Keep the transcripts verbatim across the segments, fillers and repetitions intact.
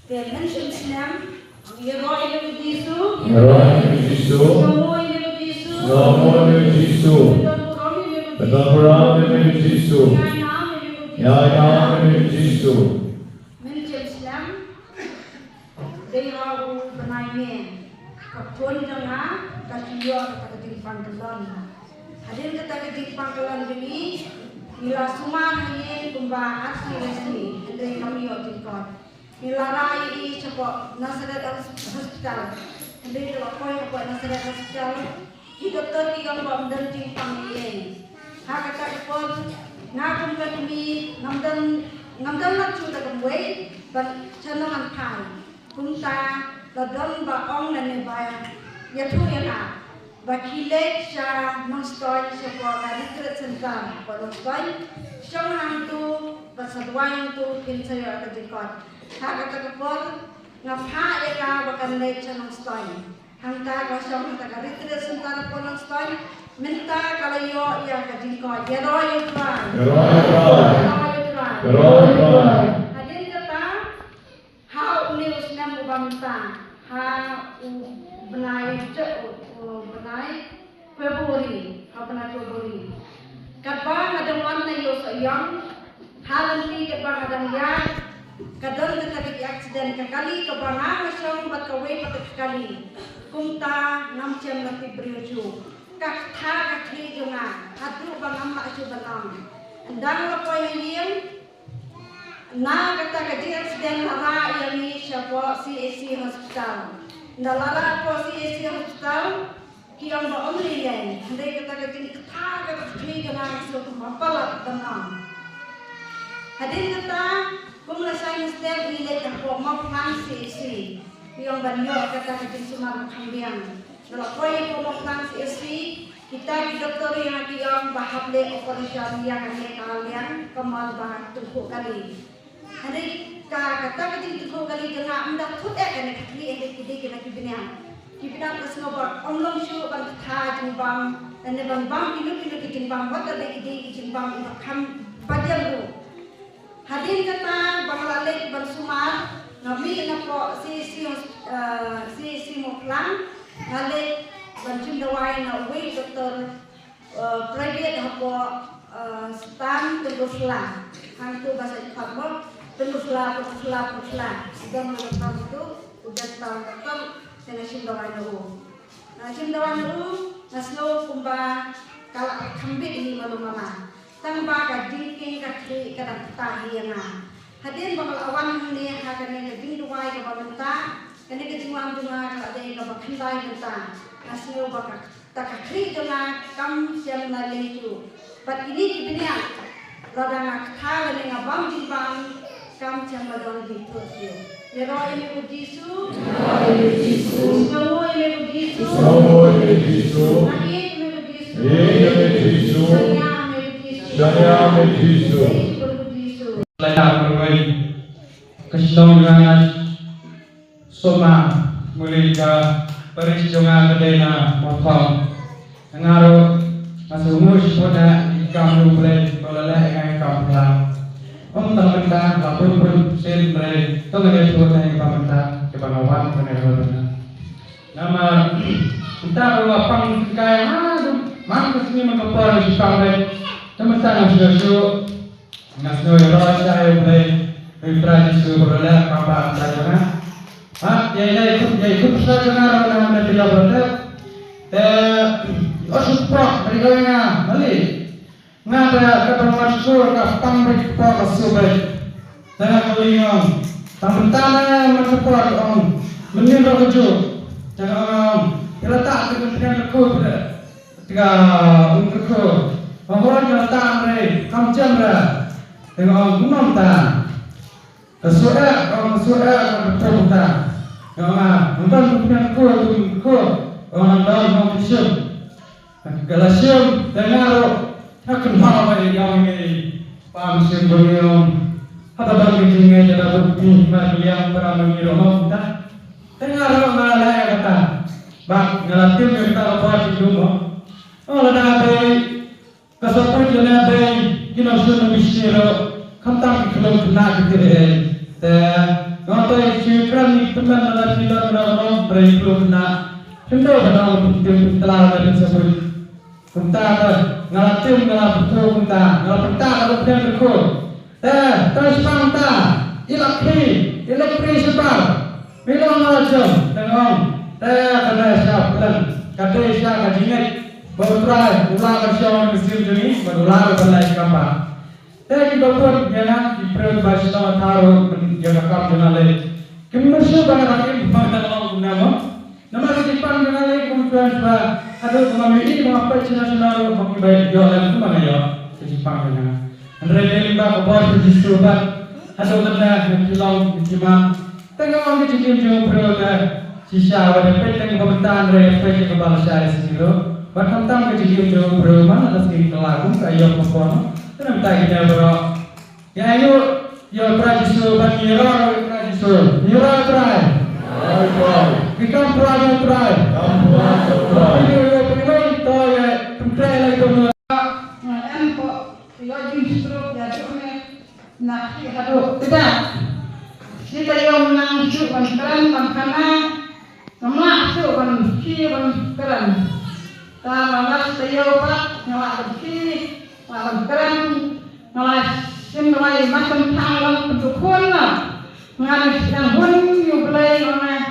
Te mynshem slem, ïaroh ïa u Jisu. Ïaroh ïa u Jisu. Sngewbha ïa u Jisu. Sngewbha ïa u Jisu. Don burom ïa u Jisu. Don burom ïa u Jisu. Ïainam ïa u Jisu. Ïainam ïa u Jisu. Mynshem slem, dei ha u bnai May ka khun jong nga ka shu ïoh kata ka jingpang kyllon. Hadien kata ka jingpang kyllon jong ngi, ngi la sumar ha ïing kumba arphew lai sngi, hynrei kam ïoh jingkoit. Ngi la rah ïa i shapoh Nazareth Hos-, Hospital. Hynrei ka la poi hapoh Nazareth Hospital, ki doktor ki ong ba ym don jingpang ei ei. Ha kata ka por, nga kum ka kmie ngam don, ngam don lad shuh da kumwei ban sha nong ngan phai. Kumta la don ba ong nangne ba ïathuh ïa nga ba khie leit sha Nongstoiñ, shapoh ka Retreat Center hapoh Nongstoiñ, shong hangto bad sa duwai hangto, phin sa ïoh ka jingkoit. Ha kata ka por nga phah ïa ka ba kan leit sha Nongstoiñ. Hangta ka shong hangta ka Retreat Center hapoh Nongstoiñ. Mynta ka la ïoh ïa ka jingkoit. Ïaroh ïa u Trai. Ïaroh ïa u Trai. Ïaroh ïa u Trai. Ïaroh ïa u Trai. Hadien kata, ha une u snem uba mynta, ha u bnai, u, u bnai February, ha u bnai February, katba nga dang wan na ïew Sohiong, ha lynti katba nga dang ïaid, ka don kata ka accident, ka kali kaba nga nga shong bad kawei pat ka kali. Kumta ngam shem lynti briew shuh. Ka kata ka khlieh jong nga haduh ba ngam lah shuh ban ong. Ynda la poi ha ïing, na kata ka jingaccident la rah ïa ngi shapoh C H C hospital. Ynda la rah hapoh C H C hospital, ki ong ba ym lei lei. Hynrei kata ka jingkata kata ka khlieh jong nga, nga sngew kumba palat ban ong. Hadien kata, kum lashai mynstep ngi leit hapoh Mawphlang C H C. Ngi ong ban ïoh kata ka jingsumar ba kham biang. Ynda la poi hapoh Mawphlang C H C, kita ki doktor ïa nga ki ong ba hap leh operation ïa kane ka liang, ka mon ba tyngkhuh kali. Hynrei ka, kata ka jingtyngkhuh kali jong nga ym da thut eh kane ka khlieh, hynrei ki dei kine ki bniah. Ki bniah ka sngew ba ym long shuh ban kata jingbam, lane ban bam kino kino ki jingbam, wat la dei ki dei ki jingbam ba kham bajel ruh. Hadien kata ba nga la leit ban sumar, nga mih napoh C H C hos-, eh, C H C Mawphlang, nga leit ban shim dawai na uwei u doktor, eh, private hapoh, eh, Stan Tengku Sla. Hangto ba sa khot mo, Tengku Sla, Tengku Sla, Tengku Sla. Sdang u doktor tu, u doktor, doktor, te nga shim dawai na u. Nga shim dawai na u, nga sngew kumba ka la kham bit hi malu mama. Tang ba ka jingkieng ka khlieh ka dang ktah hi ïa nga. Hadien ba nga la wan hangne ha kane ka jingduwai kaba mynta, kane ka jingwan jong nga ka la dei kaba khyndai mynta. Nga sngew ba kata ka khlieh jong nga kam shym la lei shuh. Bad kine ki bniah, lada nga kata lane nga bam jingbam, kam shym la don jingthoh shuh. Ïaroh ïa me ko Jisu. Ïaroh ïa me ko Jisu. Sngewbha ïa me ko Jisu. Sngewbha ïa me ko Jisu. Ïeit ïa me ko Jisu. Ïeit ïa me ko Jisu. Shaniah me ko Jisu. Shaniah me ko Jisu. Lada kawei ka shnong nga, Soma, muli ka parish jong nga ka dei na Mawthong. Nga ruh nga sngewnguh shibun ïa i kam U Blei ba u la leh ïa nga i kam phyllaw. Ym tang mynta, la bun bun sien hynrei to nga ïathuh ïa i kam mynta kiba nga wan kane ka mynta. Namar mynta ba nga pang kai ha man ka sngi man ka por nga shu kam beit. Te mynta nga shu shu Nga sngew ïaroh ïa U Blei, U Trai Jisu ba u la leh kam ba u Trai jong nga. Ha, ïa ïa ïa ïa ïa ïa ïa ïa ïa ïa ïa ïa. Te ot shu pok, bad ïa nga mali. Nga da ka tang wan shu ka tang bad pok ka su bad. Te nga kylli nga ong, tang bynta na nga wan shu pok ong. Mynnin ruh ka ju. Te nga ong, ïa la ta ka mynnin ka ku bad. Te ka ong ka ku. Ong ong ïa la ta re, kam jem re. Te nga ong kumno mynta. Ka suh eh, ka ong ka suh eh, ka ong ka suh eh. Nga ong nga, ngan ban kumne ka kuh, kumne ka kuh. Ka ong ngan ban, ngan ban shim. Ka la shim, te nga ruh, nga kynmaw ba ïa ngi, pam shim ba ngi ong. Haba ban ngi jingeh, ïa da bukti, ba ngi liang, para ma ngi ruh ong ta. Te nga ruh nga la ïa kata. Ba nga la tim ïa kata ka por jingdum mo. Ong lada dei Ka support lane dei ki nongshun nongmishni ruh khamtam ki khyllung khynnah ki kyrhai. Te nga te shi kren ni pynban na shi don na no bre plu na. Hynda ba na pyntim pyntla na pynsabuit. Kumta te nga la tim nga la pyntu kumta nga la pynta ka pyntim pynku. Te te shipang ta i la khi i la pri shibar. Mi long nga la jong te ngong te ka dei sha plan ka dei sha ka jingit. Ba u Trai u la ka shong ka sim jong i ba u la ka lai ka ba. Te ki ba pun ïa nga ki briew ba shnong thaw ruh ïa ka kam jong nga lei. Kim mynsiem ba nga dang im ba nga dang long kumne mo. Namar ka jingpang jong nga lei kum tuan shuwa haduh ba nga mih ba nga peit shano shano ruh ba ki ba ïoh lem kum ba nga ïoh ka jingpang jong nga. Hynrei dei lyngba ka bor jong Jisu ba haduh mynne nga ki long ki man. Tang ka ong ka jingim jong u briew ka shisha wa da peit tang ka bynta re peit ka ba la shai sngi ruh. Ba khamtam ka jingim jong u briew man la sngi ka la kum ka ïoh ka pon. Tang ta ki da bro. Ya yu yu Trai Jisu ba ki ro ro Trai Jisu. Ki ro Trai. Ki kam Trai yu Trai. Ki yu yu Trai to ya tum Trai la tum. Em ko yo jin stroke ya tu me. Na ki haduh kejap. Kita yom nang suk ban keren ban kana. Ngam lah suk ban ki ban keren. Ta malas ta yo pat ngam lah ban ki ngam lah ban keren. Ngam lah sim ngam lah makan thang lam pendukun lah. Ngan sedang hun yu belai ngam lah.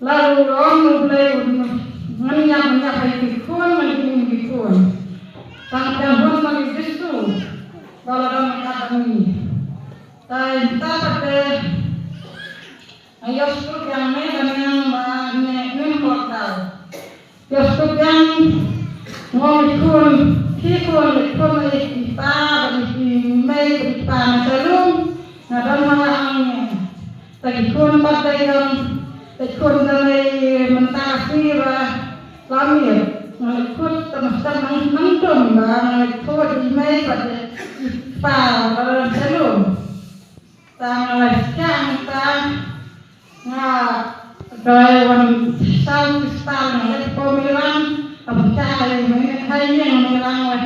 Lalu ong u Blei u ngan ïap ngan ïap ha ki khun ngan ki ning ki khun. Tang tang hun ngan ki Jisu. Ba la dang ka dang ni. Tai ta pa te. Ayo suk yang ne dan yang ma ne ngin kok dau. Yo suk yang ngong ki khun ki khun ki khun ki pa ba ki mei ki pa na salung. Na dang ma ang ne. Te ki khun pat te ki ong te ki khun te lei mynta ka sngi ba la miet. Nga leit khut te mynta nang nang dum ba nga leit khut i mei pat i pa ba la shalom. Te nga leit sha mynta nga doi wan saw kristal nga leit po Mirang. Te mynta ka i mei hai ïeng Mirang leh.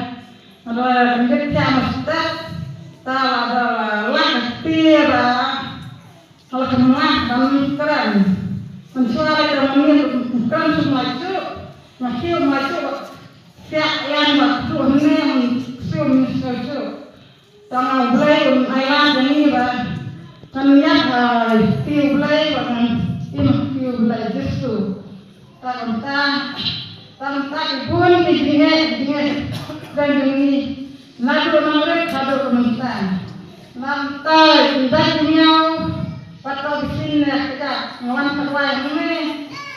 Nga doi leit sha mynta te la da la lak ti ba Hal ka mlak ban kren. Mynshuwa ka mlak kren sum lai suk. Nga siew lai suk. Siak yan ba tu hne sum suk. Tang Blei un ai la jani ba. Kan yak ba tiu Blei ba kan im tiu Blei Jisu. Tang ta, tang ta ki bun ki jingeh, jingeh. Dan jingeh. Naduh nang rit haduh mynta. Nang ta ki dai ki miaw. Pat to ki sin ne ka. Ngwan ka wai ne.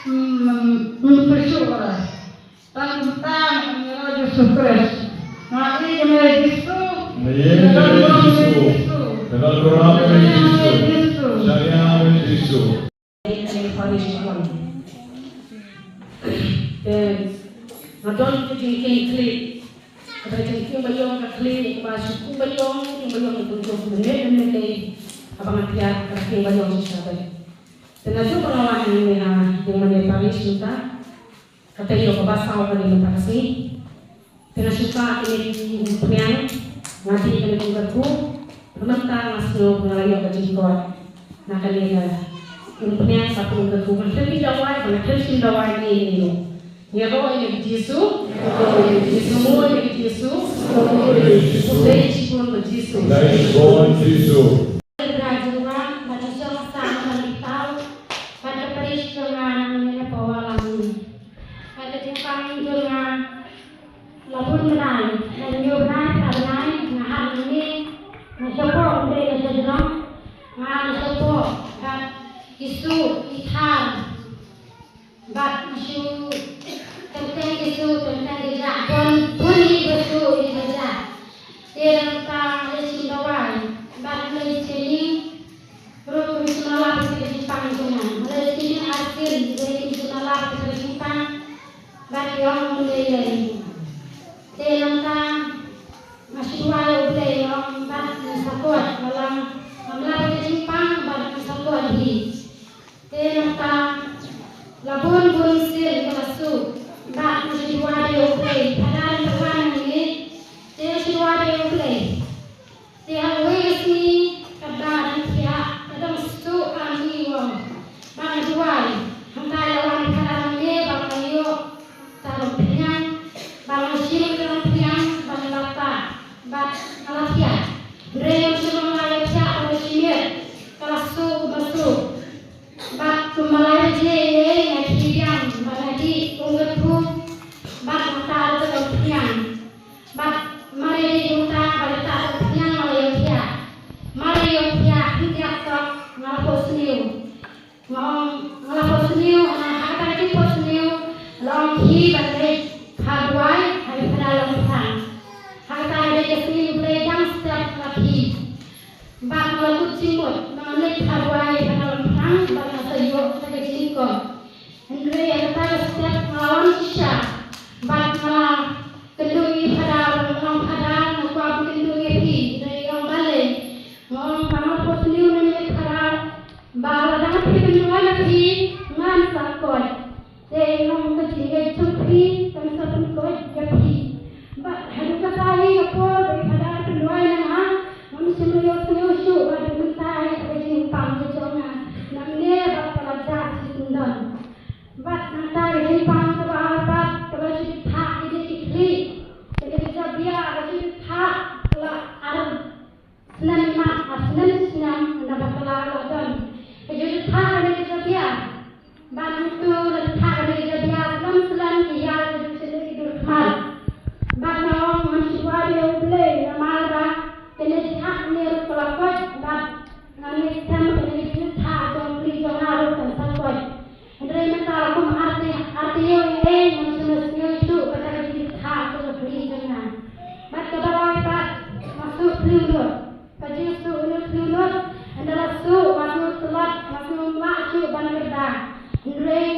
Hmm, hmm, hmm, Jisu ba. Tang ta nang rit Jisu Khrist. Nang i ne Jisu. Nang i ne Jisu. Nang i ne Jisu. Nang i ne Jisu. Nang i ne Jisu. Kane ka parish one. Te nga don ka jingkieng khlieh. Kata ka jingkieng baïong ka khlieh kaba shu kieng baïong, kieng baïong ka jong ka mynne mynne. Haba nga thiah ka kieng baïong shisha bha. Te naduh ba nga wan hangne ha ïing mane parish mynta. Kata ïoh kaba saw kane mynta ka sngi. Te nga shu kwah kine ki umphniang, nga dih kane ka um kyrkhu, te mynta nga sngew ba nga la ïoh ka jingkoit na kane ka umphniang bad ka um kyrkhu. Nga khlem dih dawai, ba nga khlem shim dawai ïa ine i ruh. Ngi ïaroh ïa ki Jisu, ngi ïaroh ïa ki Jisu, ngi ïaroh ïa ki Jisu. Dei shibun ba Jisu. Dei shibun Jisu. Khublei Jehobah, ba ka shong ka sah ka long ki taw, bad ka parish jong nga nangne na Power Lamine. Bad ka jingpang jong nga la bun bnai, la hynñiew bnai, phra bnai, nga hap nangne, nga shapoh, nga dei nga sha jrong, nga hap nga shapoh, bad ki suh, ki thar. Bad nga shu teng teng ki suh, teng teng ki jah, bun bun hi ba suh hi ba jah. Te nangta nga leit shim dawai bad nga leit sha ïing. Ruh kim shym la lap ïa ka jingpang jong nga. Nga leit sha ïing arsien, ruh kim shym la lap ïa ka jingpang. Bad ki ong ym lei lei. Te nangta nga shu duwai ïa U Blei, nga ong bad nga sah kot, nga ong ngam lap ïa ka jingpang bad nga sah kot hi. Te nangta la kut jingmut, nga leit ha duwai ha nongpynïaid bad nga sa ïoh kata ka jingkor. Hynrei ha kata ka step nga la wan shisha bad nga la kynduh ïa i Phadar, nga ong, Phadar, nga kwah ban kynduh ïa phi. Hynrei i ong, balei? Nga ong, ba nga la poi sniew na i Phadar ba lada phi pynduwai ïa phi, ngan sa koit. Te i ong, ka jingngeit jong phi kan sa pynkoit ïa phi. Bad haduh kata hi ka por ba i Phadar pynduwai na nga, ngam shym la ïohsngew shuh ba haduh mynta hi ka jingpang ka jong nga. Namar ba ka la jah shisyndon. Bad nangta ka jingpang kaba ar pat kaba ju thah ïa ki khlieh, kane ka jabiah ka ju thah la ar snem, ma ar snem snem, naba ka la la don. Ka ju thah kane ka jabiah. Bad hangto la thah kane ka jabiah slem slem, ki ïar ka ju shet ki dur khmat. Bad nga ong ngam shu wad ïa U Blei namar ba kane jingthah ne ruh ka la koit bad nga ngeit skhem ba kane ka jingthah jong ka khlieh jong nga ruh kan sa koit. Hynrei mynta la kum arti arti ïoh ei ei, ngam shym la sngewthuh kata ka jingthah jong ka khlieh jong nga. Bad kaba lai pat nga shu pynlut. Ka jingshu ïa u khlieh lut, ynda la shu, nga shu tlot, nga shu ym lah shuh ban kyrda. Hynrei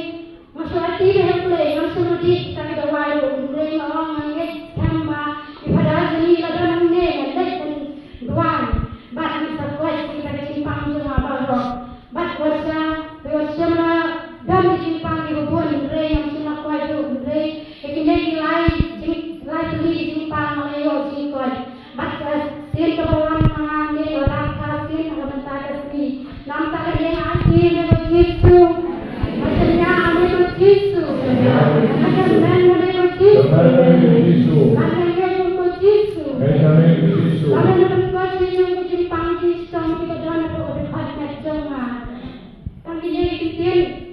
nga shu aiti beit ha U Blei, ngam shu dih kata ka dawai ruh, hynrei nga ong nga ngeit skhem ba i Phadar jong ngi la don hangne, nga leit ban duwai bad nga sa koit ïa kata ka jingpang jong nga baroh. Bad wat sha, wat sha ma don ka jingpang kiba bun, hynrei ngam shym la koit ruh, hynrei ïa kine ki lai jing, lai tylli ki jingpang nga la ïoh jingkoit. Bad ka sien kaba wan ma nga ne ka dap ka sien ha ka bynta ka sngi. Namar kata ka dei nga aiti ha ka kyrteng u Jisu. Nga shaniah ha ka kyrteng u Jisu. Nga kyrmen ha ka kyrteng u Jisu. Nga kyrmen ha ka kyrteng u Jisu. Nga kyrmen ha ka kyrteng u Jisu.